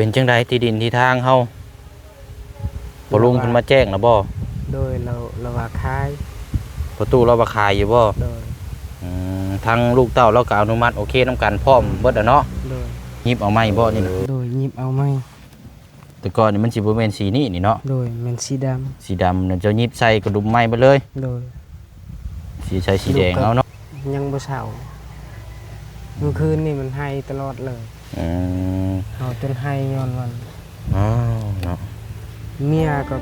ປັນຈັ່ງໃດທີ່ດິນທີ່ທາງເຮົາ? ພໍ່ລຸງເພິ່ນມາແຈ້ງແລ້ວບໍ່? ໂດຍ ລາວ ລາວວ່າຂາຍ. ພໍ່ຕູ້ລາວວ່າຂາຍຢູ່ບໍ່? ໂດຍ. ອືມ ທາງລູກເຕົ້າລາວກໍອະນຸມັດໂອເຄນຳກັນ ພ້ອມເບິດແລ້ວເນາະ? ໂດຍ. ຫຍິບເອົາໃໝ່ບໍ່ນີ້ນະ? ໂດຍ ຫຍິບເອົາໃໝ່. ແຕ່ກ່ອນນີ້ມັນຊິບໍ່ແມ່ນສີນີ້ນີ້ເນາະ? ໂດຍ ແມ່ນສີດຳ. ສີດຳນັ້ນເຈົ້າຫຍິບໃສ່ກະດຸມໃໝ່ເບິດເລີຍ? ໂດຍ. ຊິໃສ່ສີແດງເອົາເນາະ? ຍັງບໍ່ເຊົາ. ມື້ຄືນນີ້ມັນໄຫ້ຕະຫຼອດເລີຍ. ອືມ ເຮົາຈົນໄຫ້ຍ້ອນມັນ. ອ້າວ ເນາະ ເມຍກໍ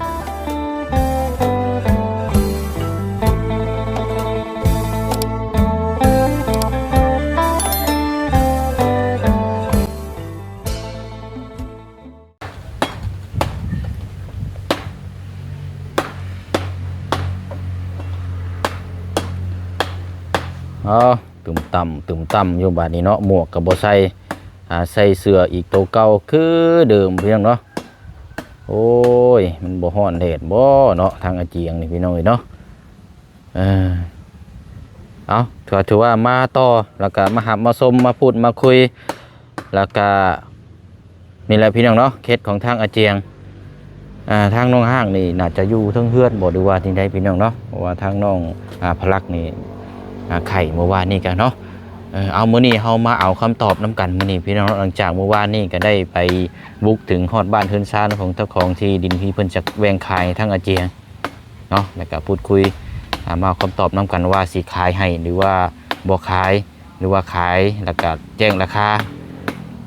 ເອົາ ຕຶມຕ່ຳ ຕຶມຕ່ຳຢູ່ບາດນີ້ເນາະ. ໝວກກໍບໍ່ໃສ່ ອ່າ ໃສ່ເສື້ອອີກໂຕເກົ່າຄືເດີມ ພີ່ນ້ອງເນາະ. ໂອ້ຍ ມັນບໍ່ຮ້ອນແດດບໍ່ເນາະ ທາງອາຈຽງນີ້ ພີ່ນ້ອງເອີຍເນາະ. ເອີ ເອົາ ກໍຖືວ່າມາຕໍ່ ແລ້ວກໍມາຮັບມາຊົມ ມາພູດມາຄຸຍ ແລ້ວກໍ ນີ້ແຫຼະພີ່ນ້ອງເນາະ ເຂດຂອງທາງອາຈຽງ. ອ່າ ທາງນ້ອງຮ້າງນີ້ໜ້າຈະຢູ່ເທິງເຮືອນບໍ່ ຫຼືວ່າຈັ່ງໃດພີ່ນ້ອງເນາະ ເພາະວ່າທາງນ້ອງ ອ່າ ພະລັກນີ້ ອ່າ ໄຂ້ມື້ວານນີ້ກັນເນາະ. ເອີ ເອົາ ມື້ນີ້ເຮົາມາເອົາຄຳຕອບນຳກັນມື້ນີ້ພີ່ນ້ອງເນາະ. ຫຼັງຈາກມື້ວານນີ້ກໍໄດ້ໄປບຸກເຖິງຮອດບ້ານເຮືອນຊານຂອງເຈົ້າຂອງທີ່ດິນທີ່ເພິ່ນຈະແບ່ງຂາຍທາງອາຈຽງເນາະ ແລ້ວກໍພູດຄຸຍ ອ່າ ມາເອົາຄຳຕອບນຳກັນວ່າຊິຂາຍໃຫ້ ຫຼືວ່າບໍ່ຂາຍ ຫຼືວ່າຂາຍ ແລ້ວກະແຈ້ງລາຄາ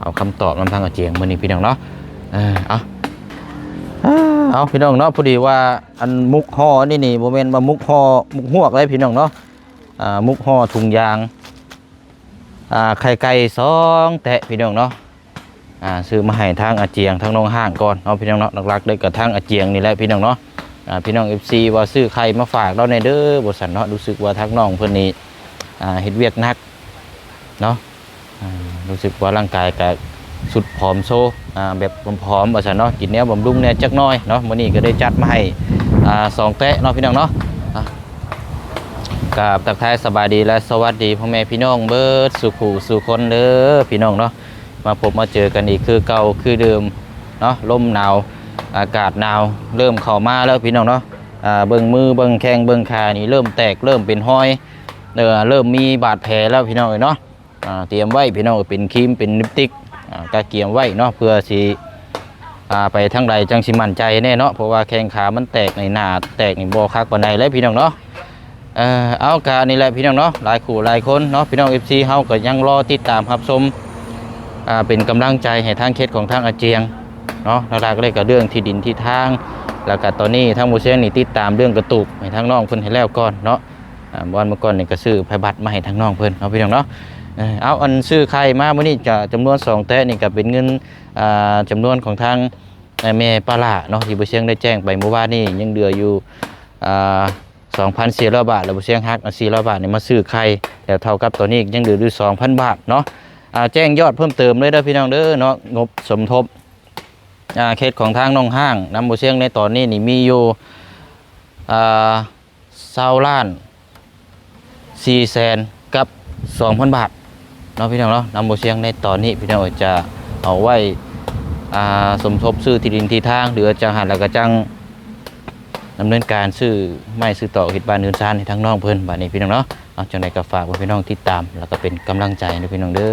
ເອົາຄຳຕອບນຳທາງອາຈຽງມື້ນີ້ພີ່ນ້ອງເນາະ. ເອີ ເອົາ ເອົາ ພີ່ນ້ອງເນາະ ພໍດີວ່າອັນໝົກຫໍ່ນີ້ນີ້ ບໍ່ແມ່ນວ່າໝົກຫໍ່ ໝົກຮວກເດ້ພີ່ນ້ອງເນາະ. ອ່າ ໝົກຫໍ່ຖົງຢາງ ອ່າ ໄຂ່ໄກ່ສອງແຕະພີ່ນ້ອງເນາະ. ອ່າ ຊື້ມາໃຫ້ທາງອາຈຽງ ທາງນ້ອງຮ້າງກ່ອນເນາະ ພີ່ນ້ອງເນາະ. ຫຼັກໆເລີຍກໍທາງອາຈຽງນີ້ແຫຼະ ພີ່ນ້ອງເນາະ. ອ່າ ພີ່ນ້ອງເອັຟຊີວ່າຊື້ໄຂ່ມາຝາກລາວແດ່ເດີ ວ່າຊັ້ນເນາະ. ຮູ້ສຶກວ່າທາງນ້ອງເພິ່ນນີ້ ອ່າ ເຮັດວຽກໜັກເນາະ. ອ່າ ຮູ້ສຶກວ່າຮ່າງກາຍກໍສຸດຜອມໂຊ ອ່າ ແບບຜອມໆ ວ່າຊັ້ນເນາະ. ກິນແນວບຳລຸງແດ່ຈັກໜ້ອຍເນາະ. ມື້ນີ້ກໍໄດ້ຈັດມາໃຫ້ ອ່າ ສອງແຕະເນາະ ພີ່ນ້ອງເນາະ. ອ່າ ກາບທັກທາຍສະບາຍດີ ແລະ ສະຫວັດດີພໍ່ແມ່ພີ່ນ້ອງເບິດສູ່ຜູ້ສູ່ຄົນເດີ ພີ່ນ້ອງເນາະ. ມາພົບມາເຈີກັນອີກຄືເກົ່າຄືເດີມເນາະ. ລົມໜາວ ອາກາດໜາວເລີ່ມເຂົ້າມາແລ້ວ ພີ່ນ້ອງເນາະ. ອ່າ ເບິ່ງມືເບິ່ງແຂ້ງເບິ່ງຂານີ້ເລີ່ມແຕກ ເລີ່ມເປັນຮອຍ ເອີ ເລີ່ມມີບາດແຜແລ້ວ ພີ່ນ້ອງເອີຍເນາະ. ອ່າ ຕຽມໄວ້ ພີ່ນ້ອງເອີຍ ເປັນຄຣີມເປັນລິບຕິກ ອ່າ ກະກຽມໄວ້ເນາະ ເພື່ອຊິ ອ່າ ໄປທາງໃດຈັ່ງຊິໝັ້ນໃຈແດ່ເນາະ. ເພາະວ່າແຂ້ງຂາມັນແຕກນີ້ ໜ້າແຕກນີ້ບໍ່ຄັກປານໃດແຫຼະ ພີ່ນ້ອງເນາະ. ເອີ ເອົາ ກະນີ້ແຫຼະ ພີ່ນ້ອງເນາະ ຫຼາຍຄູ່ຫຼາຍຄົນເນາະ ພີ່ນ້ອງເອັຟຊີ ເຮົາກໍຍັງລໍຕິດຕາມຮັບຊົມ ອ່າ ເປັນກຳລັງໃຈໃຫ້ທາງເຂດຂອງທາງອາຈຽງເນາະ. ຫຼັກໆເລີຍກໍເລື່ອງທີ່ດິນທີ່ທາງ ແລ້ວກໍຕອນນີ້ທາງບໍ່ຊຽງນີ້ຕິດຕາມເລື່ອງກະຕູບໃຫ້ທາງນ້ອງເພິ່ນໃຫ້ແລ້ວກ່ອນເນາະ. ອ່າ ວັນມື້ກ່ອນນີ້ກໍຊື້ໄພບັດມາໃຫ້ທາງນ້ອງເພິ່ນເນາະ ພີ່ນ້ອງເນາະ. ເອີ ເອົາ ອັນຊື້ໄຂ່ມາມື້ນີ້ຈະຈຳນວນສອງແຕະນີ້ກໍເປັນເງິນ ອ່າ ຈຳນວນຂອງທາງ ແມ່ປາຫຼ້າເນາະ ທີ່ບໍ່ຊຽງໄດ້ແຈ້ງໄປມື້ວານນີ້ ຍັງເຫຼືອຢູ່ ອ່າ ສອງພັນສີ່ຮ້ອຍບາດ ແລ້ວບໍ່ຊຽງຫັກ ອ່າ ສີ່ຮ້ອຍບາດນີ້ມາຊື້ໄຂ່ ແລ້ວເທົ່າກັບຕອນນີ້ຍັງເຫຼືອຢູ່ສອງພັນບາດເນາະ. ອ່າ ແຈ້ງຍອດເພີ່ມເຕີມເລີຍເດີ ພີ່ນ້ອງເດີເນາະ. ງົບສົມທົບ ອ່າ ເຂດຂອງທາງນ້ອງຮ້າງນຳບໍ່ຊຽງໃນຕອນນີ້ນີ້ມີຢູ່ ອ່າ ຊາວລ້ານສີ່ແສນກັບສອງພັນບາດເນາະ ພີ່ນ້ອງເນາະ. ນຳບໍ່ຊຽງໃນຕອນນີ້ ພີ່ນ້ອງເອີຍ ຈະເອົາໄວ້ ອ່າ ສົມທົບຊື້ທີ່ດິນທີ່ທາງ ຫຼືວ່າຈັ່ງຫັ້ນ ແລ້ວກໍຈັ່ງດຳເນີນການຊື້ໄມ້ຊື້ຕອກເຮັດບ້ານເຮືອນຊານໃຫ້ທາງນ້ອງເພິ່ນ ບາດນີ້ ພີ່ນ້ອງເນາະ. ເອົາ ຈັ່ງໃດກໍຝາກໄວ້ພີ່ນ້ອງຕິດຕາມ ແລ້ວກໍເປັນກຳລັງໃຈໃຫ້ພີ່ນ້ອງເດີ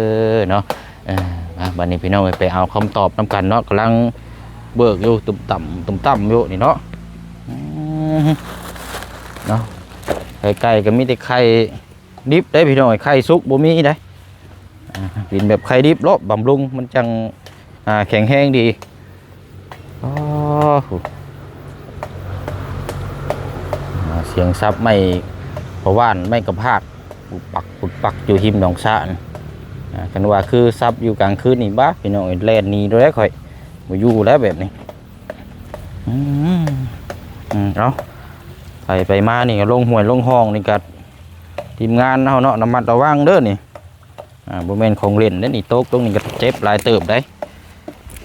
ເນາະ. ເອີ ມາ ບາດນີ້ ພີ່ນ້ອງເອີຍ ໄປເອົາຄຳຕອບນຳກັນເນາະ. ກຳລັງເບີກຢູ່ ຕຸ້ມຕ່ຳ ຕຸ້ມຕ່ຳຢູ່ນີ້ເນາະ. ອືມ ເນາະ ໄຂ່ໄກ່ກໍມີແຕ່ໄຂ່ດິບເດ້ພີ່ນ້ອງເອີຍ ໄຂ່ສຸກບໍ່ມີເດ້. ອ່າ ກິນແບບໄຂ່ດິບໂລດ ບຳລຸງມັນຈັ່ງ ອ່າ ແຂງແຮງດີ. ອໍ ອ່າ ສຽງສັບໄມ້ປະຫວ່ານ ໄມ້ກະພາກ ປຸກປັກ ປຸກປັກ ຢູ່ຮິມໜອງສະ. ອ່າ ຄັນວ່າຄືສັບຢູ່ກາງຄືນນີ້ ບາ ພີ່ນ້ອງເອີຍ ແລ່ນໜີໂລດແຫຼະຂ້ອຍ ບໍ່ຢູ່ແລ້ວແບບນີ້. ອືມ ອືມ ເອົາ ໄປໄປມານີ້ກໍລົງຫ້ວຍລົງຮ່ອງນີ້ກໍ ທີມງານເຮົາເນາະ ລະມັດລະວັງເດີນີ້. ອ່າ ບໍ່ແມ່ນຂອງຫຼິ້ນເດ້ນີ້ ຕົກລົງນີ້ກໍເຈັບຫຼາຍເຕີບໄດ໋.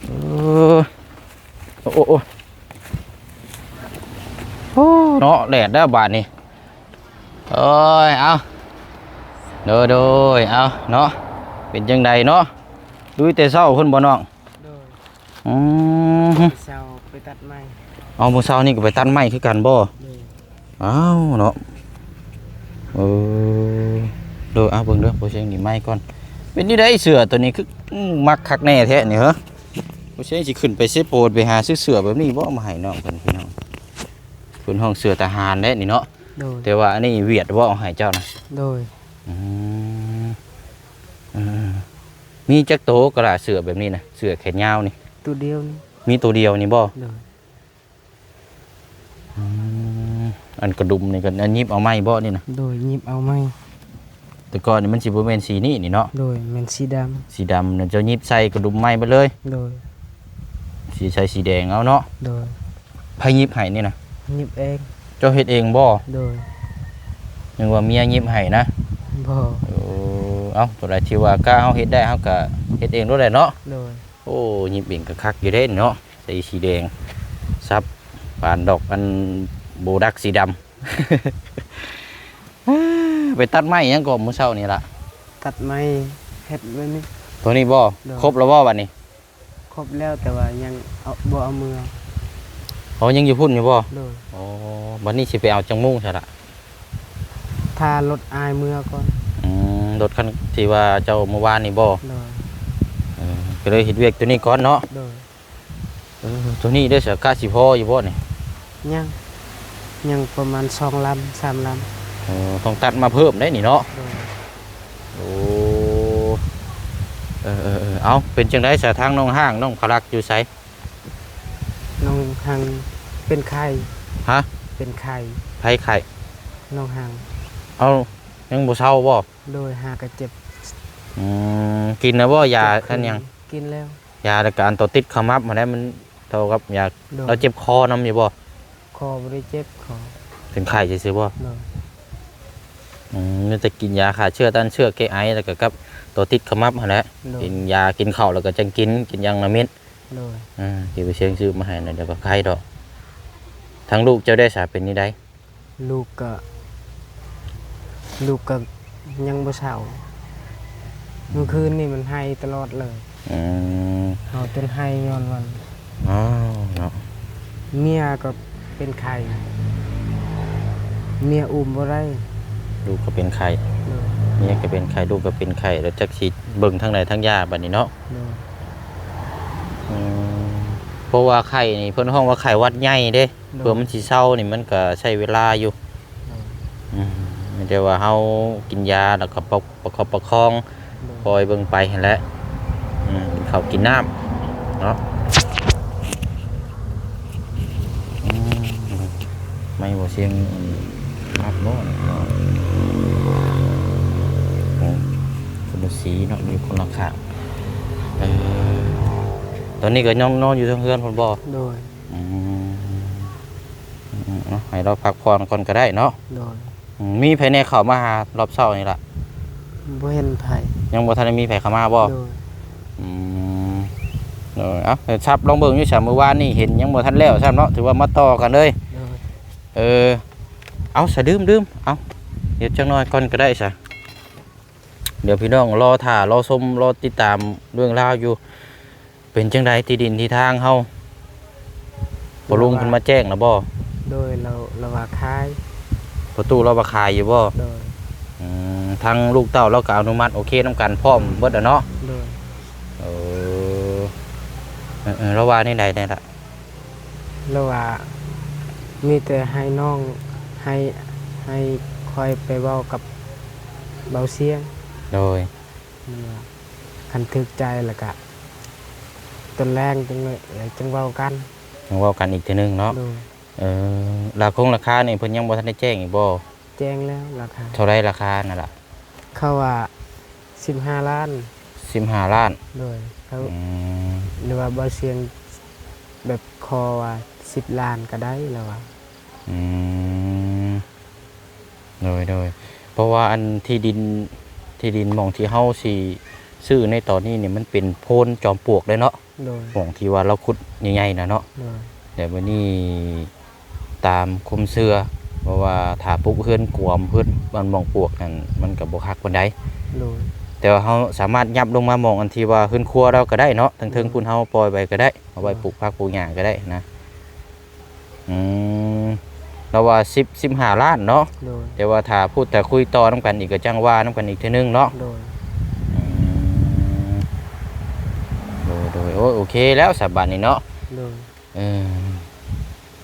ເອີ ໂອ້ ໂອ້ ໂອ້ ໂອ້ ເນາະ ແດດແລ້ວບາດນີ້. ໂອ້ຍ ເອົາ ໂດຍ ໂດຍ ເອົາເນາະ ເປັນຈັ່ງໃດເນາະ ລຸຍແຕ່ເຊົ້າພຸ້ນບໍ່ນ້ອງ? ໂດຍ. ອືມ ເຊົ້າໄປຕັດໄມ້. ເອົາ ມື້ເຊົ້ານີ້ກໍໄປຕັດໄມ້ຄືກັນບໍ່? ໂດຍ. ອ້າວເນາະ ເອີ ໂດຍ. ເອົາ ເບິ່ງເດີ້ ພໍ່ຊຽງນີ້ໄມ້ກ່ອນ. ເປັນຈັ່ງໃດເສື້ອໂຕນີ້ ຄື ອືມ ມັກຄັກແນ່ແທ້ນີ້ເຮີ? ພໍ່ຊຽງຊິຂຶ້ນໄປເຊໂປນ ໄປຫາຊື້ເສື້ອແບບນີ້ບໍ່ ມາໃຫ້ນ້ອງເພິ່ນ ພີ່ນ້ອງ. ເພິ່ນຮ້ອງເສື້ອທະຫານເດ້ນີ້ເນາະ. ໂດຍ. ແຕ່ວ່າອັນນີ້ຫວຽດບໍ່ ເອົາໃຫ້ເຈົ້ານະ? ໂດຍ. ອືມ ເອີ ມີຈັກໂຕກະລະເສື້ອແບບນີ້ນະ ເສື້ອແຂນຍາວນີ້? ໂຕດຽວນີ້. ມີໂຕດຽວນີ້ບໍ່? ໂດຍ. ອືມ ອັນກະດຸມນີ້ກໍ ອັນຫຍິບເອົາໃໝ່ບໍ່ນີ້ນະ? ໂດຍ ຫຍິບເອົາໃໝ່. ແຕ່ກ່ອນນີ້ມັນຊິບໍ່ແມ່ນສີນີ້ນີ້ເນາະ? ໂດຍ ແມ່ນສີດຳ. ສີດຳນະ ເຈົ້າຫຍິບໃສ່ກະດຸມໃໝ່ເບິດເລີຍ? ໂດຍ. ສີ ໃສ່ສີແດງເອົາເນາະ? ໂດຍ. ໃຜຫຍິບໃຫ້ນີ້ນະ? ຫຍິບເອງ. ເຈົ້າເຮັດເອງບໍ່? ໂດຍ. ນຶກວ່າເມຍຫຍິບໃຫ້ນະ? ບໍ່. ເອີ ເອົ້າ ໂຕໃດທີ່ວ່າກະເຮົາເຮັດໄດ້ ເຮົາກະເຮັດເອງໂລດແຫຼະເນາະ? ໂດຍ. ໂອ້ ຫຍິບເອງກໍຄັກຢູ່ເດ້ເນາະ ໃສ່ສີແດງ ສັບປານດອກອັນໂບດັກສີດຳ. ໄປຕັດໄມ້ຫຍັງເກາະມື້ເຊົ້ານີ້ລະ? ຕັດໄມ້ເຮັດແບບນີ້. ໂຕນີ້ບໍ່? ໂດຍ. ຄົບແລ້ວບໍ່ບັດນີ້? ຄົບແລ້ວ ແຕ່ວ່າຍັງເອົາ ບໍ່ເອົາເມືອ. ອໍ ຍັງຢູ່ພຸ້ນຢູ່ບໍ່? ໂດຍ. ອໍ ບັດນີ້ຊິໄປເອົາຈັກໂມງຊະລະ? ຖ້າລົດອ້າຍເມືອກ່ອນ. ອືມ ລົດຄັນທີ່ວ່າເຈົ້າເມື່ອວານນີ້ບໍ່? ໂດຍ. ເອີ ກໍເລີຍເຮັດວຽກໂຕນີ້ກ່ອນເນາະ? ໂດຍ. ເອີ ໂຕນີ້ເດ້ ສະກະຊິພໍຢູ່ບໍ່ນີ້? ຍັງ ຍັງປະມານສອງລຳ ສາມລຳ. ເອີ ຕ້ອງຕັດມາເພີ່ມໄດ໋ນີ້ເນາະ? ໂດຍ. ໂອ້ ເອີໆໆ ເອົາ ເປັນຈັ່ງໃດສະ ທາງນ້ອງຮ້າງ ນ້ອງພະລັກຢູ່ໃສ? ນ້ອງຮ້າງເປັນໄຂ້. ຮະ? ເປັນໄຂ້. ໃຜໄຂ້? ນ້ອງຮ້າງ. ເອົາ ຍັງບໍ່ເຊົາບໍ່? ໂດຍ ຫາກະເຈັບ. ອືມ ກິນແລ້ວບໍ່ ຢາ ເຈັບ ຄັນຫຍັງ? ກິນແລ້ວ. ຢາ ແລ້ວກະອັນຕໍ່ຕິດຂະໝັບຫັ້ນແຫຼະ ມັນເທົ່າກັບຢາ. ໂດຍ. ລາວເຈັບຄໍນຳຢູ່ບໍ່? ຄໍບໍ່ໄດ້ເຈັບ ຄໍ ເປັນໄຂ້ຊື່ໆບໍ່? ໂດຍ. ອືມ ມີແຕ່ກິນຢາຂ້າເຊື້ອ ຕ້ານເຊື້ອ ແກ້ໄອ ແລ້ວກະກັບຕໍ່ຕິດຂະໝັບຫັ້ນແຫຼະ. ໂດຍ. ກິນຢາ ກິນເຂົ້າແລ້ວກະຈັ່ງກິນ ກິນຢ່າງລະເມັດ. ໂດຍ. ອືມ ທີ່ໄປຊຽງຊື້ມາໃຫ້ນະ ດຽວກໍໄຄດອກ. ທາງລູກເຈົ້າໄດ້ສາ ເປັນຈັ່ງໃດ? ລູກກະ ລູກກະຍັງບໍ່ເຊົາ. ມື້ຄືນນີ້ມັນໄຫ້ຕະຫຼອດເລີຍ. ອືມ ເຮົາຈົນໄຫ້ຍ້ອນມັນ. ອ້າວ ເນາະ. ເມຍກໍເປັນໄຂ້ ເມຍອຸ້ມບໍ່ໄດ້. ລູກກໍເປັນໄຂ້. ໂດຍ. ເມຍກໍເປັນໄຂ້ ລູກກໍເປັນໄຂ້ ແລ້ວຈັກຊິເບິ່ງທາງໃດທາງຢາບັດນີ້ເນາະ? ໂດຍ. ອືມ ເພາະວ່າໄຂ້ນີ້ເພິ່ນຮ້ອງວ່າໄຂ້ຫວັດໃຫຍ່ເດ້. ໂດຍ. ເພື່ອມັນຊິເຊົານີ້ມັນກໍໃຊ້ເວລາຢູ່. ໂດຍ. ອືມ ມີແຕ່ວ່າເຮົາກິນຢາ ແລ້ວກໍປະ ປະຄັບປະຄອງ. ໂດຍ. ຄອຍເບິ່ງໄປຫັ້ນແຫຼະ. ອືມ ກິນເຂົ້າກິນນ້ຳເນາະ. ອືມ ໄມ້ບໍ່ຊຽງ ອັນ ຮັບບໍ່ເນາະ? ໂອ້ ຄົນລະສີເນາະ ຢູ່ຄົນລະຂ້າງ. ເອີ ຕອນນີ້ກໍຍັງນອນຢູ່ເທິງເຮືອນພຸ້ນບໍ່? ໂດຍ. ອືມ ອືມ ເນາະ ໃຫ້ລາວພັກຜ່ອນກ່ອນກໍໄດ້ເນາະ. ໂດຍ. ອືມ ມີໃຜແດ່ເຂົ້າມາຫາລອບເຊົ້ານີ້ລະ? ບໍ່ເຫັນໃຜ. ຍັງບໍ່ທັນໄດ້ມີໃຜເຂົ້າມາບໍ່? ໂດຍ. ອືມ ໂດຍ. ເອົາ ໄປສັບລອງເບິ່ງຢູ່ຊະ ມື້ວານນີ້ເຫັນຍັງບໍ່ທັນແລ້ວຊ້ຳເນາະ ຖືວ່າມາຕໍ່ກັນເລີຍ. ໂດຍ. ເອີ ເອົາຊະ ດື່ມໆ ເອົາ ດຽວຈັກໜ້ອຍກ່ອນກໍໄດ້ຊະ. ດຽວພີ່ນ້ອງລໍຖ້າ ລໍຊົມ ລໍຕິດຕາມເລື່ອງລາວຢູ່. ເປັນຈັ່ງໃດທີ່ດິນທີ່ທາງເຮົາ? ພໍ່ລຸງເພິ່ນມາແຈ້ງແລ້ວບໍ່? ໂດຍ ລາວ ລາວວ່າຂາຍ. ພໍ່ຕູ້ລາວວ່າຂາຍຢູ່ບໍ່? ໂດຍ. ອືມ ທາງລູກເຕົ້າລາວກໍອະນຸມັດໂອເຄນຳກັນພ້ອມເບິດແລ້ວເນາະ? ໂດຍ. ເອີ ເອີໆ ລາວວ່າແນວໃດແດ່ລະ? ລາວວ່າມີແຕ່ໃຫ້ນ້ອງ ໃຫ້ ໃຫ້ຂ້ອຍໄປເວົ້າກັບເບົາຊຽງ. ໂດຍ. ມັນວ່າຄັນຖືກໃຈແລ້ວກະ ຕອນແລງຈັ່ງ ຈັ່ງເວົ້າກັນ ຈັ່ງເວົ້າກັນອີກເທື່ອໜຶ່ງເນາະ. ໂດຍ. ເອີ ລາຄົງລາຄານີ້ເພິ່ນຍັງບໍ່ທັນໄດ້ແຈ້ງອີກບໍ່? ແຈ້ງແລ້ວລາຄາ. ເທົ່າໃດລາຄານັ້ນລະ? ເຂົາວ່າສິບຫ້າລ້ານ. ສິບຫ້າລ້ານ. ໂດຍ. ເຂົາ ອືມ ຫຼືວ່າເບົາຊຽງແບບຂໍວ່າສິບລ້ານກໍໄດ້ລາວວ່າ. ອືມ ໂດຍໆ ເພາະວ່າອັນທີ່ດິນ ທີ່ດິນໝ່ອງທີ່ເຮົາຊິຊື້ໃນຕອນນີ້ນີ້ ມັນເປັນໂພນຈອມປວກເດ້ເນາະ. ໂດຍ. ໝ່ອງທີ່ວ່າລາວຂຸດໃຫຍ່ໆນະເນາະ. ໂດຍ. ແຕ່ບັດນີ້ຕາມຄວາມເຊື່ອ ເພາະວ່າຖ້າປຸກເຮືອນກວມ ເຮືອນ ອັນໝ່ອງປວກນັ້ນ ມັນກໍບໍ່ຄັກປານໃດ. ໂດຍ. ຕ່ວ່າເຮົາສາມາດຫຍັບລົງມາໝ່ອງອັນທີ່ວ່າເຮືອນຄົວລາວກໍໄດ້ເນາະ, ເທິງໆ ໂດຍ ພຸ້ນເຮົາປ່ອຍໄວ້ກໍໄດ້, ເອົາໄວ້ ໂດຍ ປູກຜັກປູກຫຍ້າກໍໄດ້ນະ. ອືມ ລາວວ່າສິບ ສິບຫ້າລ້ານເນາະ. ໂດຍ ແຕ່ວ່າຖ້າພູດຖ້າຄຸຍຕໍ່ນຳກັນອີກ ກໍຈັ່ງວ່ານຳກັນອີກເທື່ອໜຶ່ງເນາະ. ໂດຍ ອືມ ໂດຍໆ ໂອ້ຍ ໂອເຄແລ້ວສະບາດນີ້ເນາະ. ໂດຍ ເອີ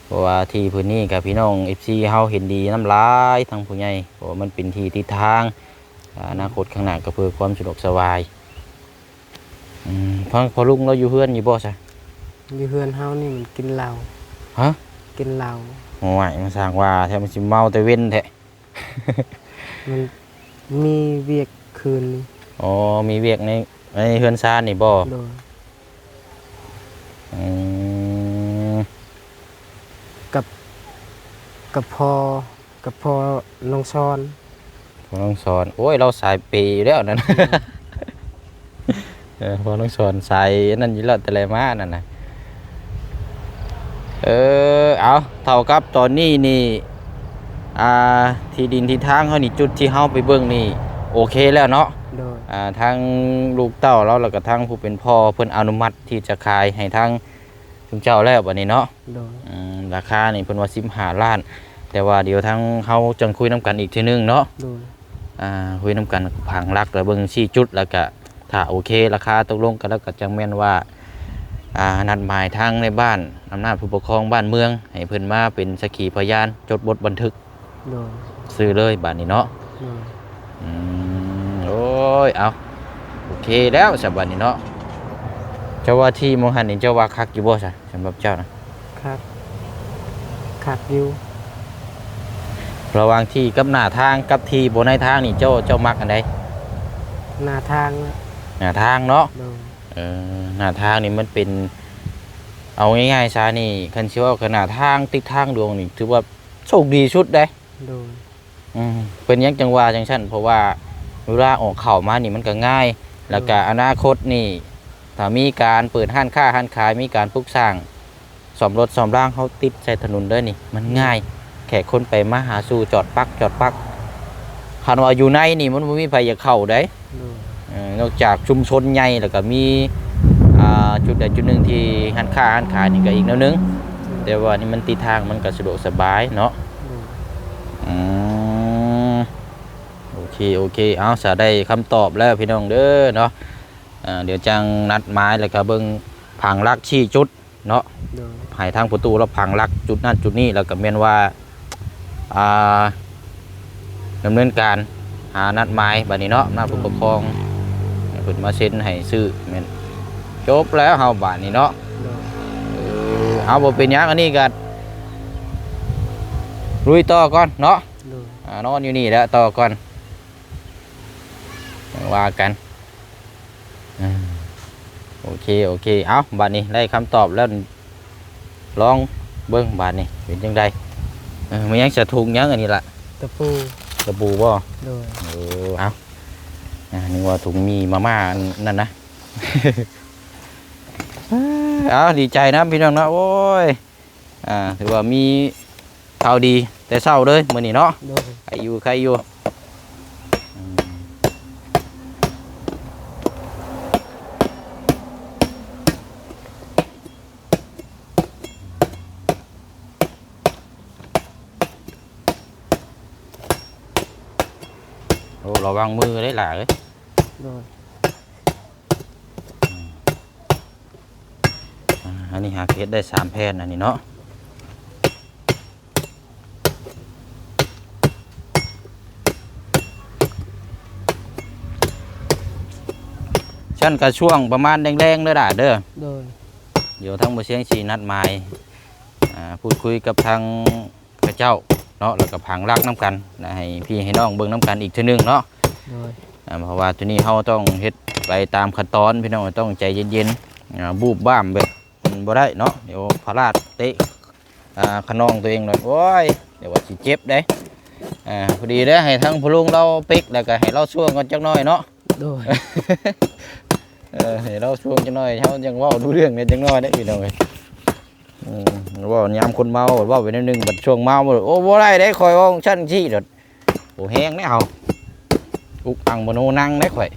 ເພາະວ່າທີ່ພື້ນນີ້ກໍພີ່ນ້ອງເອັຟຊີເຮົາເຫັນດີນຳຫຼາຍ ທາງຜູ້ໃຫຍ່, ເພາະວ່າມັນເປັນທີ່ຕິດທາງ ອາ ອືມ ອະນາຄົດຂ້າງໜ້າກໍເພື່ອຄວາມສະດວກສະບາຍ. ອືມ ທາງພໍ່ລຸງລາວຢູ່ເຮືອນຢູ່ບໍ່ຊະ? ຢູ່ເຮືອນເຮົານີ້ມັນກິນເຫຼົ້າ. ຮະ? ກິນເຫຼົ້າ. ໂອ້ຍ ມາສ້າງວ່າແທ້ ມັນຊິເມົາແຕ່ເວັນແທ້. ມັນມີວຽກຄືນນີ້. ອໍ ມີວຽກໃນ ໃນເຮືອນຊານນີ້ບໍ່? ໂດຍ ອືມ ກັບ ກັບພໍ່ ກັບພໍ່ນ້ອງສອນ. ພໍ່ນ້ອງສອນ ໂອ້ຍ ລາວສາຍເປຢູ່ແລ້ວນັ້ນ. ອືມ ເອີ ພໍ່ນ້ອງສອນສາຍອັນນັ້ນຢູ່ແລ້ວ ແຕ່ແລະມານັ້ນນະ. ເອີ ເອົາ ເທົ່າກັບຕອນນີ້ນີ້ ອ່າ ທີ່ດິນທີ່ທາງເຮົານີ້ ຈຸດທີ່ເຮົາໄປເບິ່ງນີ້ ໂອເຄແລ້ວເນາະ. ໂດຍ ອ່າ ທາງລູກເຕົ້າລາວ ແລ້ວກໍທາງຜູ້ເປັນພໍ່ເພິ່ນອະນຸມັດທີ່ຈະຂາຍໃຫ້ທາງຊຸມເຈົ້າແລ້ວບັດນີ້ເນາະ. ໂດຍ ອືມ ລາຄານີ້ເພິ່ນວ່າສິບຫ້າລ້ານ ແຕ່ວ່າດຽວທາງເຮົາຈັ່ງຄຸຍນຳກັນອີກເທື່ອໜຶ່ງເນາະ. ໂດຍ ອ່າ ຄຸຍນຳກັນ ຜັງຫຼັກ ແລ້ວເບິ່ງຊີ້ຈຸດ ແລ້ວກະຖ້າໂອເຄ ລາຄາຕົກລົງກັນແລ້ວ ກະຈັ່ງແມ່ນວ່າ ອ່າ ນັດໝາຍທາງໃນບ້ານ ອຳນາດຜູ້ປົກຄອງບ້ານເມືອງ ໃຫ້ເພິ່ນມາເປັນສັກຂີພະຍານ ຈົດບົດບັນທຶກ. ໂດຍ ຊື້ເລີຍບາດນີ້ເນາະ. ໂດຍ ອືມ ໂອ້ຍ ເອົາ ໂອເຄແລ້ວສະບາດນີ້ເນາະ. ເຈົ້າວ່າທີ່ໝ່ອງຫັ້ນນີ້ ເຈົ້າວ່າຄັກຢູ່ບໍ່ຊະ ສຳລັບເຈົ້ານະ? ຄັກ ຄັກຢູ່. ລະຫວ່າງທີ່ກັບໜ້າທາງກັບທີ່ບໍ່ໃນທາງນີ້ ເຈົ້າ ເຈົ້າມັກອັນໃດ? ໜ້າທາງ. ໜ້າທາງເນາະ. ໂດຍ ເອີ ໜ້າທາງນີ້ມັນເປັນ ເອົາງ່າຍໆຊະນີ້ ຄັນຊິເວົ້າກັບໜ້າທາງຕິດທາງຫຼວງນີ້ ຖືວ່າໂຊກດີສຸດເດ້. ໂດຍ ອືມ ເປັນຫຍັງຈັ່ງວ່າຈັ່ງຊັ້ນ? ເພາະວ່າເວລາອອກເຂົ້າມານີ້ມັນກໍງ່າຍ ແລ້ວກໍ ໂດຍ ອະນາຄົດນີ້ ຖ້າມີການເປີດຮ້ານຄ້າຮ້ານຂາຍ ມີການປຸກສ້າງ ສ້ອມລົດສ້ອມລາງ ເຮົາຕິດໃສ່ຖະໜົນເລີຍນີ້ ມັນງ່າຍ. ແຂກຄົນໄປມາຫາສູ່ ຈອດປັກ ຈອດປັກ. ຄັນວ່າຢູ່ໃນນີ້ ມັນບໍ່ມີໃຜຢາກເຂົ້າໃດ. ໂດຍ ເອີ ນອກຈາກຊຸມຊົນໃຫຍ່ ແລ້ວກໍມີ ອ່າ ຈຸດໃດຈຸດໜຶ່ງທີ່ຮ້ານຄ້າຮ້ານຂາຍນີ້ກໍອີກແນວໜຶ່ງ. ໂດຍ ແຕ່ວ່ານີ້ມັນຕິດທາງ ມັນກໍສະດວກສະບາຍເນາະ. ໂດຍ ອືມ ໂອເຄ ໂອເຄ ເອົາ ສະໄດ້ຄຳຕອບແລ້ວພີ່ນ້ອງເດີເນາະ. ອ່າ ດຽວຈັ່ງນັດໝາຍ ແລ້ວກໍເບິ່ງຜັງຫຼັກຊີ້ຈຸດ ເນາະ. ໂດຍ ໃຫ້ທາງປະຕູລາວຜັງຫຼັກຈຸດນັ້ນຈຸດນີ້ ແລ້ວກໍແມ່ນວ່າ ອ່າ ດຳເນີນການຫານັດໝາຍບາດນີ້ເນາະ ນຳຜູ້ປົກຄອງ ໃຫ້ເພິ່ນມາເຊັນໃຫ້ຊື່ ແມ່ນຈົບແລ້ວເຮົາບາດນີ້ເນາະ. ໂດຍ ເອີ ເອົາ ບໍ່ເປັນຫຍັງ ອັນນີ້ກໍລຸຍຕໍ່ກ່ອນເນາະ. ໂດຍ ອ່າ ນອນຢູ່ນີ້ແຫຼະ ຕໍ່ກ່ອນ ຈັ່ງວ່າກັນ. ເອີ ໂອເຄ ໂອເຄ ເອົາ ບາດນີ້ໄດ້ຄຳຕອບແລ້ວ ລອງເບິ່ງບາດນີ້ເປັນຈັ່ງໃດ. ເອີ ມັນຍັງສະທຸງຫຍັງອັນນີ້ລະ? ຕະປູ. ຕະປູບໍ່? ໂດຍ ເອີ ເອົາ ອ່າ ນຶກວ່າຖົງໝີ່ມາມ່າອັນນັ້ນນະ. ເອົາ ດີໃຈນຳພີ່ນ້ອງເນາະ ໂອ້ຍ. ອ່າ ຖືວ່າມີຂ່າວດີແຕ່ເຊົ້າເລີຍມື້ນີ້ເນາະ. ໂດຍ ໄຄຢູ່ ໄຄຢູ່. ອືມ ໂອ້ ລະວັງມືເດ້ຫຼ້າເອີຍ. ໂດຍ ອືມ ອ່າ ອັນນີ້ຫາກເຮັດໄດ້ສາມແຜ່ນອັນນີ້ເນາະ. ຊັ້ນກະຊ່ວງປະມານແລງໆເດີຫຼ້າເດີ. ໂດຍ ດຽວທາງບໍ່ຊຽງຊິນັດໝາຍ ອ່າ ພູດຄຸຍກັບທາງ ເຂົາເຈົ້າເນາະ ແລ້ວກໍຜັງຫຼັກນຳກັນ ແລ້ວໃຫ້ພີ່ໃຫ້ນ້ອງເບິ່ງນຳກັນອີກເທື່ອໜຶ່ງເນາະ. ໂດຍ ອ່າ ເພາະວ່າໂຕນີ້ເຮົາຕ້ອງເຮັດໄປຕາມຂັ້ນຕອນ ພີ່ນ້ອງ ຕ້ອງໃຈເຢັນໆ ອ່າ ບູບບ້າມແບບ ອືມ ບໍ່ໄດ້ເນາະ ດຽວພະລາດເຕະ ອ່າ ຂະນອງຕົວເອງໂລດ ໂອ້ຍ ດຽວວ່າຊິເຈັບເດ້. ອ່າ ພໍດີເດ້ ໃຫ້ທາງພໍ່ລຸງລາວເປັກ ແລ້ວກໍໃຫ້ລາວຊ່ວງກ່ອນຈັກໜ້ອຍເນາະ. ໂດຍ ເອີ ໃຫ້ລາວຊ່ວງຈັກໜ້ອຍ ເຮົາຍັງເວົ້າຮູ້ເລື່ອງແດ່ຈັກໜ້ອຍເດ້ ພີ່ນ້ອງເອີຍ. ອືມ ເວົ້າຍາມຄົນເມົາ ເວົ້າໄປແນວໜຶ່ງ ບັດຊ່ວງເມົາ ໂອ້ ບໍ່ໄດ້ເດ້ ຂ້ອຍເວົ້າຊັ້ນຊີ້ໂດດ ບໍ່ແຮງເດ້ເຮົາ ອຸກອັ່ງມະໂນນັງເດ້ຂ້ອຍ.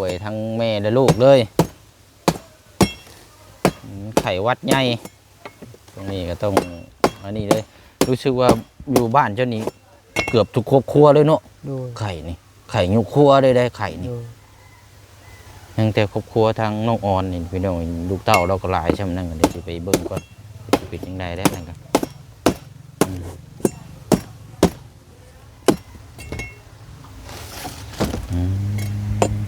ປ່ວຍທັງແມ່ແລະລູກເລີຍ. ອືມ ໄຂ້ຫວັດໃຫຍ່ ຊ່ວງນີ້ກໍຕ້ອງອັນນີ້ເລີຍ. ຮູ້ສຶກວ່າຢູ່ບ້ານເຈົ້ານີ້ເກືອບທຸກຄອບຄົວເລີຍເນາະ. ໂດຍ ໄຂ້ນີ້ ໄຂ້ຍຸຄົວເລີຍໄດ໋ ໄຂ້ນີ້. ໂດຍ ຍັງແຕ່ຄອບຄົວທາງນ້ອງອອນນີ້ພີ່ນ້ອງ ລູກເຕົ້າລາວກໍຫຼາຍຊ່ຳນັ້ນ ກໍເລີຍຊິໄປເບິ່ງກ່ອນ ຊິເປັນຈັ່ງໃດແລ້ວນັ້ນກໍ ອືມ ອືມ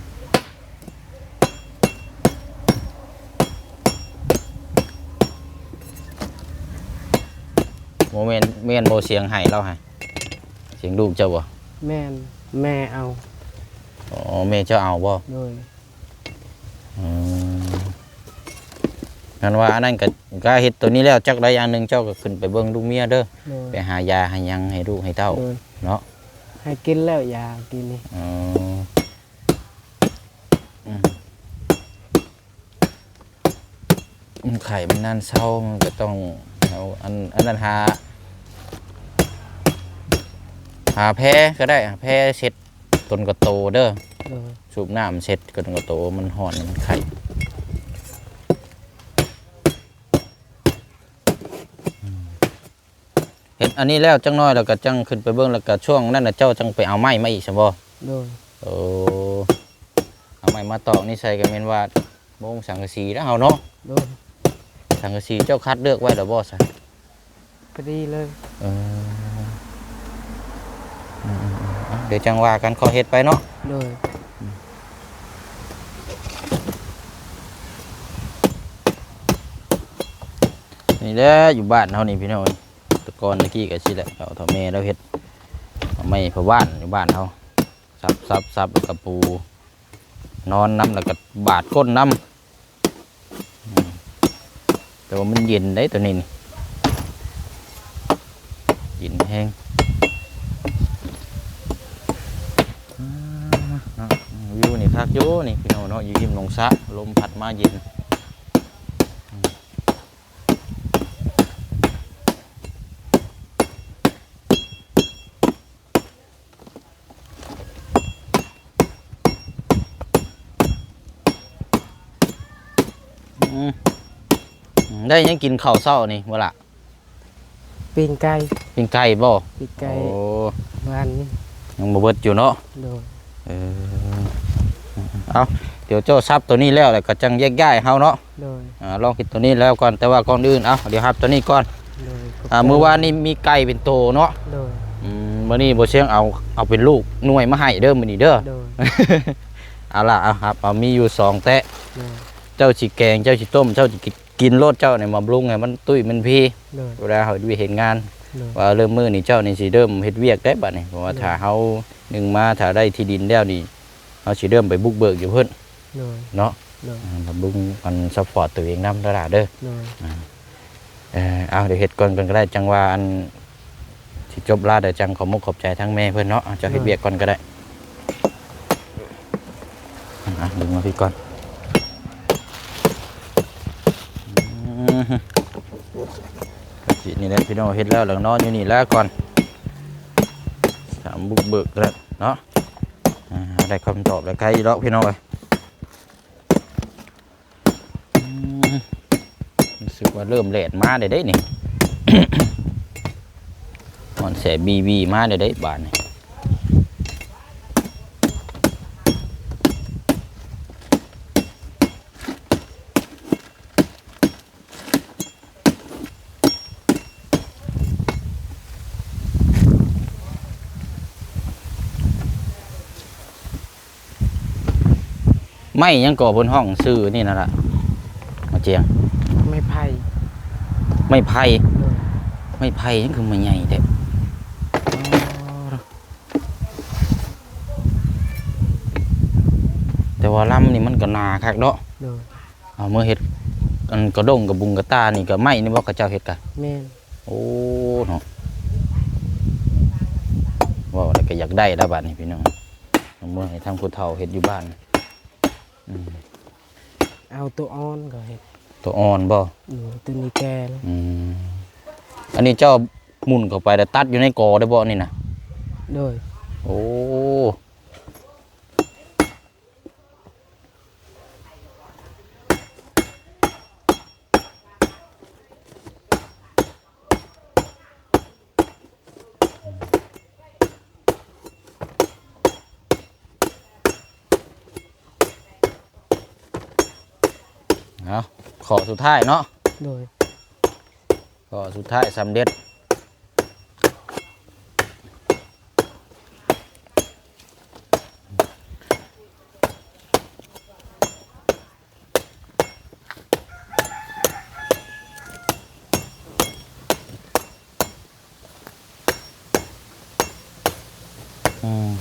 ບໍ່ແມ່ນ ແມ່ນບໍ່ ສຽງໄຫ້ລາວຫັ້ນ ສຽງລູກເຈົ້າບໍ່? ແມ່ນ ແມ່ເອົາ. ອໍ ແມ່ເຈົ້າເອົາບໍ່? ໂດຍ ອືມ ນັ້ນວ່າອັນນັ້ນກໍ ກໍເຮັດໂຕນີ້ແລ້ວ ຈັກໄດ້ຢ່າງໜຶ່ງ ເຈົ້າກໍຂຶ້ນໄປເບິ່ງລູກເມຍເດີ. ໂດຍ ໄປຫາຢາຫາຫຍັງໃຫ້ລູກໃຫ້ເຕົ້າ. ໂດຍ ເນາະ ໃຫ້ກິນແລ້ວຢາກີ້ນີ້. ອໍ ອືມ ມັນໄຂ້ມັນນານເຊົາ ມັນກໍຕ້ອງເອົາອັນ ອັນນັ້ນ ຫາ ຫາແພກໍໄດ້ ຫາແພເຊັດ ຕົນກະໂຕເດີ. ໂດຍ ສູບນ້ຳເຊັດ ຕົນກະໂຕ ມັນຮ້ອນ ມັນໄຂ້. ເຮັດອັນນີ້ແລ້ວຈັກໜ້ອຍ ແລ້ວກໍຈັ່ງຂຶ້ນໄປເບິ່ງ ແລ້ວກໍຊ່ວງນັ້ນນະ ເຈົ້າຈັ່ງໄປເອົາໄມ້ມາອີກຊັ້ນບໍ່? ໂດຍ ໂອ້ ເອົາໄມ້ມາຕອກນີ້ໃສ່ ກໍແມ່ນວ່າມຸງສັງກະສີແລ້ວເຮົາເນາະ. ໂດຍ ສັງກະສີເຈົ້າຄັດເລືອກໄວ້ແລ້ວບໍ່ຊະ? ພໍດີເລີຍ. ເອີ ອືມໆໆ ເອົາ ດຽວຈັ່ງວ່າກັນ ຂໍເຮັດໄປເນາະ. ໂດຍ ນີ້ແຫຼະຢູ່ບ້ານເຮົານີ້ພີ່ນ້ອງເອີຍ ແຕ່ກ່ອນແຕ່ກີ້ກໍຊີ້ແຫຼະ ເຖົ້າ ເຖົ້າແມ່ລາວເຮັດ ເອົາໄມ້ພະບ້ານຢູ່ບ້ານເຮົາ ສັບໆໆ ແລ້ວກໍປູ ນອນນຳ ແລ້ວກໍບາດກົ້ນນຳ. ອືມ ແຕ່ວ່າມັນເຢັນເດ້ໂຕນີ້ນີ້ ເຢັນແຮງ. ອືມ ເນາະ ວິວນີ້ຄັກຢູ່ນີ້ພີ່ນ້ອງເນາະ ຢູ່ຮິມໜອງສະ ລົມພັດມາເຢັນ. ອືມ ອືມ ໄດ້ຫຍັງກິນເຂົ້າເຊົ້ານີ້ບໍ່ລະ? ປີ້ງໄກ່. ປີ້ງໄກ່ບໍ່? ປີ້ງໄກ່ ໂອ້ ວານນີ້ ຍັງບໍ່ເບິດຢູ່ເນາະ. ໂດຍ ເອີ ເອົາ ດຽວເຈົ້າສັບໂຕນີ້ແລ້ວ ແລ້ວກໍຈັ່ງແຍກຍ້າຍເຮົາເນາະ. ໂດຍ ອ່າ ລອງເຮັດໂຕນີ້ແລ້ວກ່ອນ ແຕ່ວ່າກ່ອນອື່ນ ເອົາ ດຽວຮັບໂຕນີ້ກ່ອນ. ໂດຍ ຂອບໃຈ. ອ່າ ມື້ວານນີ້ມີໄກ່ເປັນໂຕເນາະ. ໂດຍ ອືມ ມື້ນີ້ບໍ່ຊຽງເອົາ ເອົາເປັນລູກໜ່ວຍມາໃຫ້ເດີ ມື້ນີ້ເດີ. ໂດຍ ເອົາລະ ເອົາ ຮັບ ເອົາ ມີຢູ່ສອງແຕະ. ໂດຍ ເຈົ້າຊິແກງ ເຈົ້າຊິຕົ້ມ ເຈົ້າຊິກິນ ກິນໂລດເຈົ້ານີ້ ບຳລຸງໃຫ້ມັນຕຸ້ຍມັນພີ. ໂດຍ ເວລາເຮົາເຮັດວຽກເຮັດງານ. ໂດຍ ວ່າເລີ່ມມື້ນີ້ເຈົ້ານີ້ຊິເລີ່ມເຮັດວຽກໄດ້ບັດນີ້ ເພາະວ່າ ໂດຍ ຖ້າເຮົາໜຶ່ງມາ ຖ້າໄດ້ທີ່ດິນແລ້ວນີ້ ເຮົາຊິເລີ່ມໄປບຸກເບີກຢູ່ເພິ່ນ. ໂດຍ ເນາະ. ໂດຍ ອ່າ ບຳລຸງ ອັນ ຊັບພອດຕົວເອງນຳເດີຫຼ້າເດີ. ໂດຍ ອ່າ ເອີ ເອົາ ດຽວເຮັດກ່ອນ ກ່ອນກໍໄດ້ ຈັ່ງວ່າ ອັນ ຊິຈົບລາວ ດຽວຈັ່ງຂອບມຸກຂອບໃຈທາງແມ່ເພິ່ນເນາະ. ເອົາ ເຈົ້າເຮັດ ໂດຍ ວຽກກ່ອນກໍໄດ້. ອ່ະ ດຶງມາພີ້ກ່ອນ. ອືມ ກະຊິນີ້ແຫຼະພີ່ນ້ອງ ເຮັດແລ້ວແລ້ວນອນຢູ່ນີ້ແຫຼະກ່ອນ ຖາມບຸກເບີກແລ້ວເນາະ. ອ່າ ໄດ້ຄຳຕອບແລ້ວ ໄກດອກພີ່ນ້ອງເອີຍ. ອືມ ຮູ້ສຶກວ່າເລີ່ມແດດມາແລ້ວເດ້ນີ້ ຮ້ອນແສບີໆ ມາແລ້ວເດ້ບາດນີ້. ໄມ້ຫຍັງກໍເພິ່ນຮ້ອງຊື່ນີ້ນະລະ ມາຈຽງ? ໄມ້ໄຜ່. ໄມ້ໄຜ່? ໂດຍ. ໄມ້ໄຜ່ຫຍັງຄືໄມ້ໃຫຍ່ແທ້? ອໍ ແຕ່ວ່າລຳນີ້ມັນກໍໜາຄັກເນາະ. ໂດຍ. ເອົາມາເຮັດ ອັນກະດົ້ງກະບຸງກະຕ່ານີ້ກະໄມ້ນີ້ບໍ່ ເຂົາເຈົ້າເຮັດກະ? ແມ່ນ. ໂອ້ ເນາະ ເວົ້າແລ້ວກະຢາກໄດ້ລະບາດນີ້ພີ່ນ້ອງ ເອົາມາໃຫ້ທາງຜູ້ເຖົ້າເຮັດຢູ່ບ້ານ. ອືມ ເອົາໂຕອ່ອນກໍເຮັດ. ໂຕອ່ອນບໍ່? ໂດຍ ໂຕນີ້ແກ່ແລ້ວ. ອືມ ອັນນີ້ເຈົ້າໝຸ່ນເຂົ້າໄປແລ້ວຕັດຢູ່ໃນກໍໄດ້ບໍ່ນີ້ນະ? ໂດຍ. ໂອ້. ເອົາ ຂໍ້ສຸດທ້າຍເນາະ. ໂດຍ. ຂໍ້ສຸດທ້າຍສຳເລັດ. ອືມ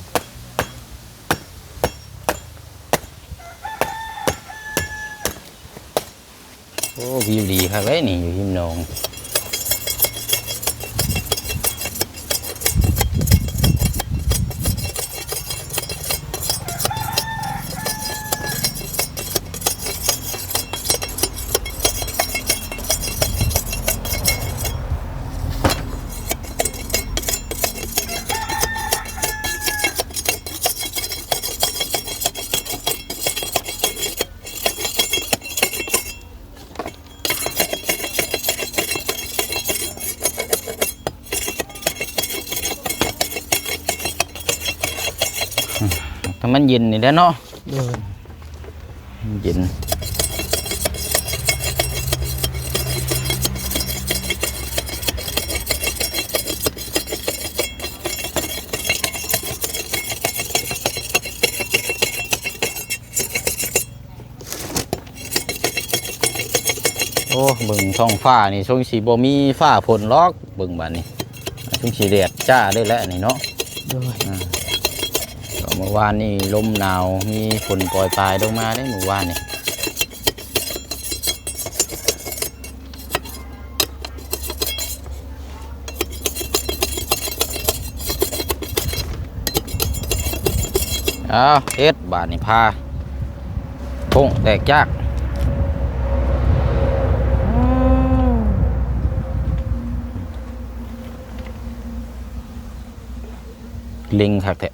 ໂອ້ ວິວດີຄັກເດ້ນີ້ ຢູ່ຮິມໜອງ. ຖ້າມັນເຢັນນີ້ແຫຼະເນາະ. ໂດຍ. ເຢັນ. ໂອ້ ເບິ່ງທ້ອງຟ້ານີ້ ຊົງຊິບໍ່ມີຟ້າຝົນຫຼອກ ເບິ່ງບາດນີ້ ຊົງຊິແດດຈ້າເດ້ແຫຼະນີ້ເນາະ. ໂດຍ. ອາ ກໍເມື່ອວານນີ້ລົມໜາວ ມີຝົນປອຍປາຍລົງມາເດ້ມື້ວານນີ້. ເອົາ ເຮັດບາດນີ້ ພາໂປ້ງແຕກຈາກ. ເລັ່ງຄັກແທ້.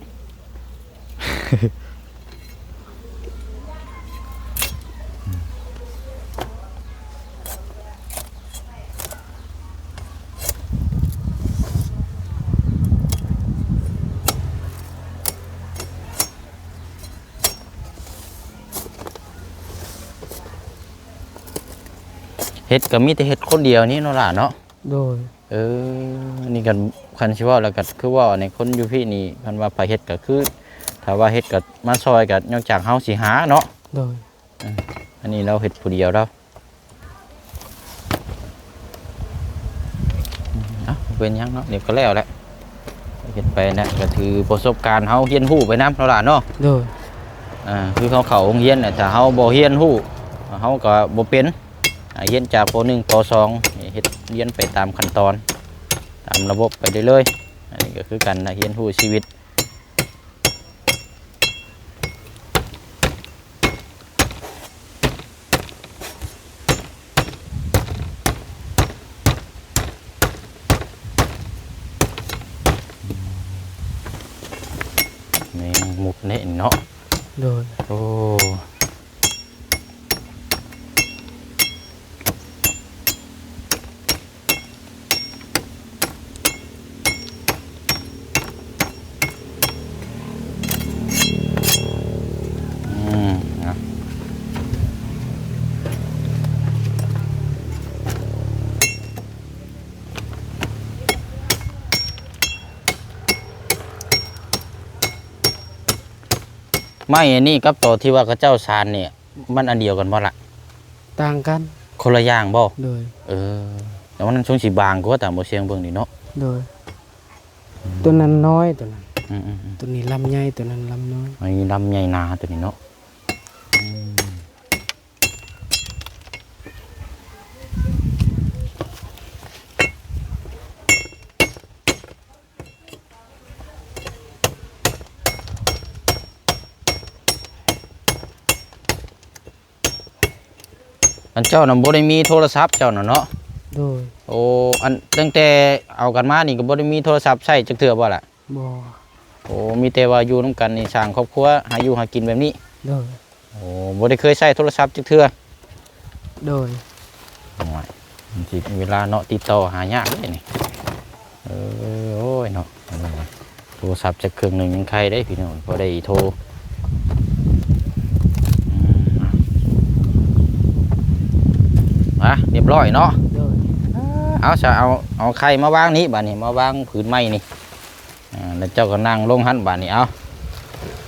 ເຮັດກໍມີແຕ່ເຮັດຄົນດຽວນີ້ເນາະຫຼ້າເນາະ. ໂດຍ. ເອີ ນີ້ກໍຄັນຊິເວົ້າແລ້ວກໍຄືເວົ້າໃນຄົນຢູ່ພີ້ນີ້ ຄັນວ່າໃຜເຮັດກໍຄື ຖ້າວ່າເຮັດກໍມາຊ່ອຍກໍນອກຈາກເຮົາຊິຫາເນາະ. ໂດຍ. ເອີ ອັນນີ້ລາວເຮັດຜູ້ດຽວລາວ. ເອົ້າ ບໍ່ເປັນຫຍັງເນາະ ດຽວກໍແລ້ວແຫຼະ ເຮັດໄປນະ ກໍຖືປະສົບການເຮົາຮຽນຮູ້ໄປນຳເນາະຫຼ້າເນາະ. ໂດຍ. ອ່າ ຄືເຮົາເຂົ້າໂຮງຮຽນນະ ຖ້າເຮົາບໍ່ຮຽນຮູ້ ເຮົາກໍບໍ່ເປັນ. ອ່າ ຮຽນຈາກ ປໍໜຶ່ງ ປໍສອງ ເຮັດຮຽນໄປຕາມຂັ້ນຕອນ ຕາມລະບົບໄປເລື້ອຍໆ. ອັນນີ້ກໍຄືກັນນະ ຮຽນຮູ້ຊີວິດ. ແມງມຸກເນາະ. ໂດຍ. ໂອ້. ອືມ ນະ ໄມ້ອັນນີ້ກັບໂຕທີ່ວ່າເຂົາເຈົ້າສານນີ້ ມັນອັນດຽວກັນບໍ່ລະ? ຕ່າງກັນ. ຄົນລະຢ່າງບໍ່? ໂດຍ. ເອີ ແຕ່ວ່ານັ້ນຊົງຊິບາງກວ່າຕາມບໍ່ສຽງເບິ່ງນີ້ເນາະ. ໂດຍ. ອືມ ຕົວນັ້ນນ້ອຍ ຕົວນັ້ນ. ອືມໆໆ ຕົວນີ້ລຳໃຫຍ່ ຕົວນັ້ນລຳນ້ອຍ. ອັນນີ້ລຳໃຫຍ່ໜາ ຕົວນີ້ເນາະ. ອືມ. ອັນເຈົ້ານະບໍ່ໄດ້ມີໂທລະສັບເຈົ້ານະເນາະ? ໂດຍ. ໂອ້ ອັນຕັ້ງແຕ່ເອົາກັນມານີ້ກໍບໍ່ໄດ້ມີໂທລະສັບໃຊ້ຈັກເທື່ອບໍ່ລະ? ບໍ່. ໂອ້ ມີແຕ່ວ່າຢູ່ນຳກັນນີ້ສ້າງຄອບຄົວ ຫາຢູ່ຫາກິນແບບນີ້? ໂດຍ. ໂອ້ ບໍ່ໄດ້ເຄີຍໃຊ້ໂທລະສັບຈັກເທື່ອ? ໂດຍ. ໂອ້ຍ ມັນຊິເວລາເນາະ ຕິດຕໍ່ຫາຍາກເດ້ນີ້. ເອີ ໂອ້ຍເນາະ ໂທລະສັບຈັກເຄື່ອງໜຶ່ງຍັງໄຄເດ້ພີ່ນ້ອງ ພໍໄດ້ໂທ. ອືມ. ອ່ະ ຮຽບຮ້ອຍເນາະ. ໂດຍ. ເອົາຊະ ເອົາ ເອົາໄຂ່ມາວາງນີ້ ບາດນີ້ມາວາງຜືນໃໝ່ນີ້. ອ່າ ແລ້ວເຈົ້າກໍນັ່ງລົງຫັ້ນ ບາດນີ້. ເອົາ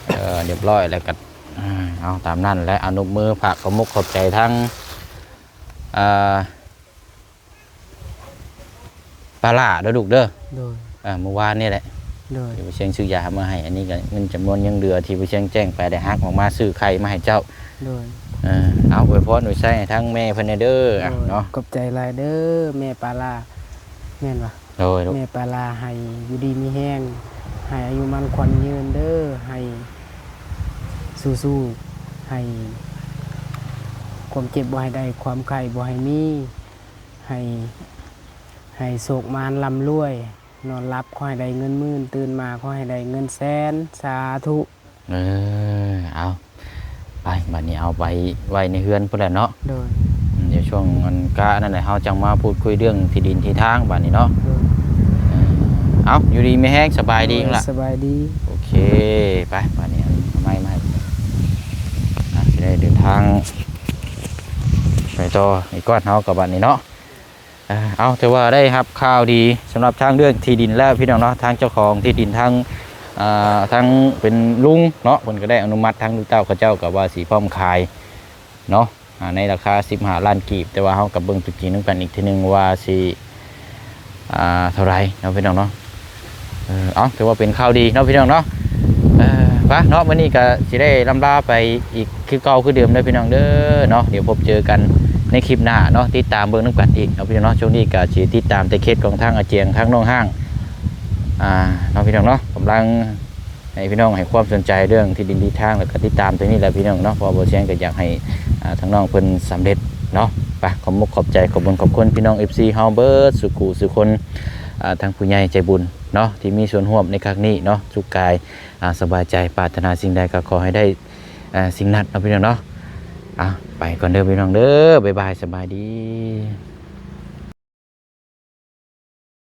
ເອີ ຮຽບຮ້ອຍແລ້ວກໍ ອ່າ ເອົາຕາມນັ້ນແຫຼະ. ອະນຸບມື ຝາກຂອບມົກຂອບໃຈທາງ ອ່າ ປາຫຼ້າເດີລູກເດີ. ໂດຍ. ເອີ ມື້ວານນີ້ແຫຼະ. ໂດຍ. ທີ່ພໍ່ຊຽງຊື້ຢາມາໃຫ້ ອັນນີ້ກໍເງິນຈຳນວນຍັງເຫຼືອ ທີ່ພໍ່ຊຽງແຈ້ງໄປ ໄດ້ຫັກອອກມາຊື້ໄຂ່ມາໃຫ້ເຈົ້າ. ໂດຍ. ເອີ ເອົາ ອວຍພອນອວຍໄຊໃຫ້ທາງແມ່ເພິ່ນແດ່ເດີ. ໂດຍ. ເນາະ ຂອບໃຈຫຼາຍເດີແມ່ປາຫຼ້າ. ແມ່ນຫວາ? ໂດຍລູກ. ແມ່ປາຫຼ້າ ໃຫ້ຢູ່ດີມີແຮງ ໃຫ້ອາຍຸໝັ້ນຂວັນຍືນເດີ ໃຫ້ສູ້ໆ ໃຫ້ຄວາມເຈັບບໍ່ໃຫ້ໄດ້ ຄວາມໄຂ້ບໍ່ໃຫ້ມີ ໃຫ້ ໃຫ້ໂຊກໝານລ່ຳລວຍ ນອນຫຼັບຂໍໃຫ້ໄດ້ເງິນໝື່ນ ຕື່ນມາຂໍໃຫ້ໄດ້ເງິນແສນ. ສາທຸ. ເອີ ເອົາ ໄປ ບາດນີ້ເອົາໄປໄວ້ໃນເຮືອນພຸ້ນແຫຼະເນາະ. ໂດຍ. ອືມ ດຽວຊ່ວງອັນກະນັ້ນແຫຼະ ເຮົາຈັ່ງມາພູດຄຸຍເລື່ອງທີ່ດິນທີ່ທາງບາດນີ້ເນາະ. ໂດຍ. ເອີ ເອົາ ຢູ່ດີມີແຮງ ສະບາຍດີ. ໂດຍ ລະ ສະບາຍດີ. ໂອເຄ ໄປ ບາດນີ້ເອົາໄມ້ມາໃຫ້ ອ່າ ຊິໄດ້ເດີນທາງໄປຕໍ່ອີກກ່ອນ ເຮົາກໍບາດນີ້ເນາະ. ເອີ ເອົາ ຖືວ່າໄດ້ຮັບຂ່າວດີສຳລັບທາງເລື່ອງທີ່ດິນແລ້ວພີ່ນ້ອງເນາະ. ທາງເຈົ້າຂອງທີ່ດິນ ທາງ ເອີ ທາງເປັນລຸງເນາະ ເພິ່ນກໍໄດ້ອະນຸມັດ ທາງລູກເຕົ້າເຂົາເຈົ້າກໍວ່າຊິພ້ອມຂາຍເນາະ ອ່າ ໃນລາຄາສິບຫ້າລ້ານກີບ. ແຕ່ວ່າເຮົາກໍເບິ່ງຕົວຈິງນຳກັນອີກເທື່ອໜຶ່ງວ່າຊິ ອ່າ ເທົ່າໃດເນາະພີ່ນ້ອງເນາະ. ເອີ ເອົາ ຖືວ່າເປັນຂ່າວດີເນາະພີ່ນ້ອງເນາະ. ເອີ ປະເນາະ ມື້ນີ້ກໍຊິໄດ້ລ່ຳລາໄປອີກຄືເກົ່າຄືເດີມເດີພີ່ນ້ອງເດີເນາະ. ດຽວພົບເຈີກັນໃນຄລິບໜ້າເນາະ ຕິດຕາມເບິ່ງນຳກັນອີກເນາະພີ່ນ້ອງເນາະ. ຊ່ວງນີ້ກໍຊິຕິດຕາມແຕ່ເຂດຂອງທາງອາຈຽງ ທາງໜອງຫ້າງ ອ່າ ເນາະພີ່ນ້ອງເນາະ. ກຳລັງໃຫ້ພີ່ນ້ອງໃຫ້ຄວາມສົນໃຈເລື່ອງທີ່ດິນທີ່ທາງ ແລ້ວກໍຕິດຕາມຕົວນີ້ແຫຼະພີ່ນ້ອງເນາະ ເພາະວ່າບໍ່ແຊງກໍຢາກໃຫ້ ອ່າ ທາງນ້ອງເພິ່ນສຳເລັດເນາະ. ປະ ຂອບມຸກຂອບໃຈ ຂອບບຸນຂອບຄຸນພີ່ນ້ອງ ເອັຟຊີ ເຮົາເບິດສູ່ຄູ່ສູ່ຄົນ ອ່າ ທັງຜູ້ໃຫຍ່ໃຈບຸນ ເນາະ ທີ່ມີສ່ວນຮ່ວມໃນຄັ້ງນີ້ເນາະ. ສຸກກາຍ ອ່າ ສະບາຍໃຈ ປາດຖະໜາສິ່ງໃດກໍຂໍໃຫ້ໄດ້ ເອີ ສິ່ງນັ້ນເນາະພີ່ນ້ອງເນາະ. ເອົາ ໄປກ່ອນເດີພີ່ນ້ອງເດີ ບາຍບາຍ ສະບາຍດີ.